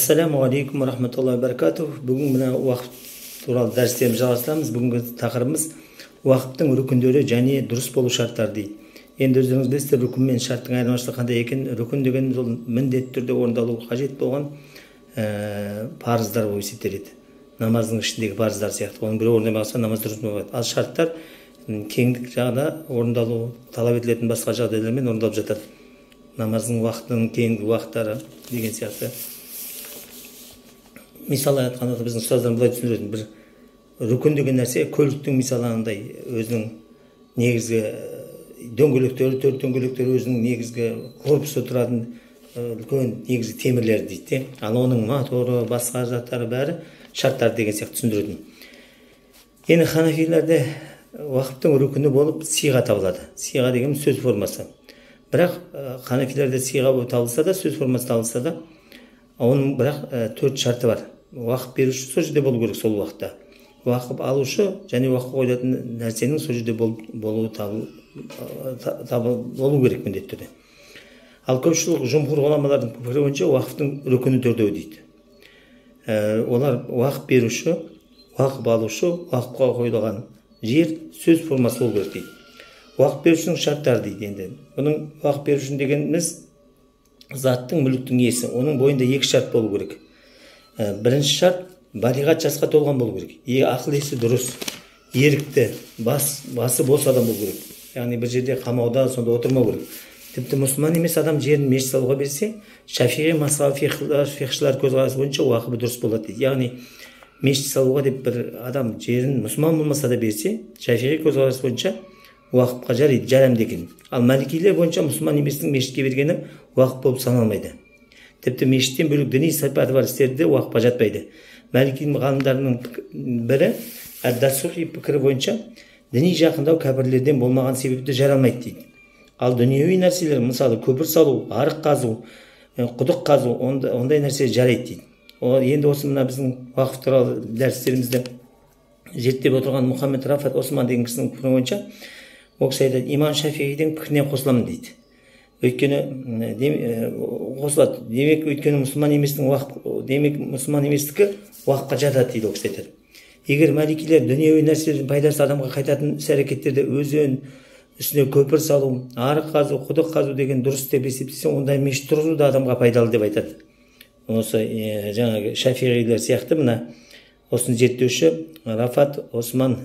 Ассаляму алейкум рахматуллахи баракатух. Бүгін мына уақыт туралы дәрістерімізді жалғастырамыз. Бүгінгі тақырыбымыз уақыттың рүкіндері және дұрыс болу шарттары дейді. Енді өздеріңіз білесіздер, рүкін мен шарттың айырмашылығы қандай екенін. Рүкін дегеніміз ол міндетті түрде орындалуы қажет болған парыздар болып есептеледі. Намаздың ішіндегі парыздар сияқты. Оның біреуі орындалмай қалса, намаз дұрыс болмайды. Ал шарттар кеңдік жағында орындалу талап етілетін басқа жағдайлармен орындалып жатады. Намаздың уақытының кейінгі уақыттары деген сияқты. Мысалы айтқанда, біздің ұстаздар былай түсіндіретін: бір рүкін деген нәрсе көліктің мысалы андай өзінің негізгі дөңгелектері, төрт дөңгелектері, өзінің негізгі корпусы тұратын үлкен негізгі темірлер дейді де. Ал оның моторы, басқа заттары бәрі шарттар деген сияқты түсіндіретін. Енді ханафилерде уақыттың рүкіні болып сиға табылады. Сиға деген сөз формасы. Бірақ ханафилерде сиға болып табылса да, сөз формасы табылса да, оның бірақ төрт шарты бар. Уақыт беруші сол жерде болу керек сол уақытта. Уақыт алушы және уақыт қойылатын нәрсенің сол жерде болуы болу керек міндетті түрде. Ал көпшілік жұмһур ғұламалардың пікірі бойынша уақыттың рүкіні төртеу дейді. Олар уақыт беруші, уақыт алушы, уақытқа қойылған жер, сөз формасы болу керек дейді. Уақыт берушінің шарттары дейді енді. Бұның уақыт беруші дегеніміз заттың, мүліктің иесі. Оның бойында екі шарт болу керек. Бірінші шарт: балиғат жасқа толған болу керек. Ақыл есі дұрыс, ерікті, басы бос адам болу керек. Яғни бір жерде қамауда сонда отырмау керек. Тіпті мұсылман емес адам жерін мешіт салуға берсе, шафиғи мазхабы фиқһшылар көзқарасы бойынша уақыбы дұрыс болады дейді. Яғни мешіт салуға деп бір адам жерін мұсылман болмаса да берсе, шафиғи көзқарас бойынша уақыпқа жарайды, жарамды екен. Ал мәликилер бойынша мұсылман еместің мешітке бергені уақып болып саналмайды. Тіпті мешіттен бөлек діни сипаты бар істер де уақыпқа жатпайды. Мәлики ғалымдарының бірі әд-Дасухи пікірі бойынша діни жақындау кәпірлерден болмаған себепті жаралмайды дейді. Ал дүниеуи нәрселер, мысалы көпір салу, арық қазу, құдық қазу, ондай нәрсе жарайды дейді. Енді осы мына біздің уақыт туралы дәрістерімізді зерттеп отырған Мұхаммед Рафат Осман деген кісінің пікірі бойынша, ол кісі айтады: имам Шафиғидің пікіріне қосыламын дейді. Өйткені қосылады демек, өйткені мұсылман еместің уақыт, демек мұсылман еместікі уақытқа жатады дейді. Ол кісі айтады: егер мәликилер дүниеуи нәрселердің пайдасы адамға қайтатын іс әрекеттерде өзен үстіне көпір салу, арық қазу, құдық қазу деген дұрыс деп есептесе, ондай мешіт тұрғызу да адамға пайдалы деп айтады. Осы жаңағы шафиғилер сияқты мына осыны зерттеуші Рафат Осман.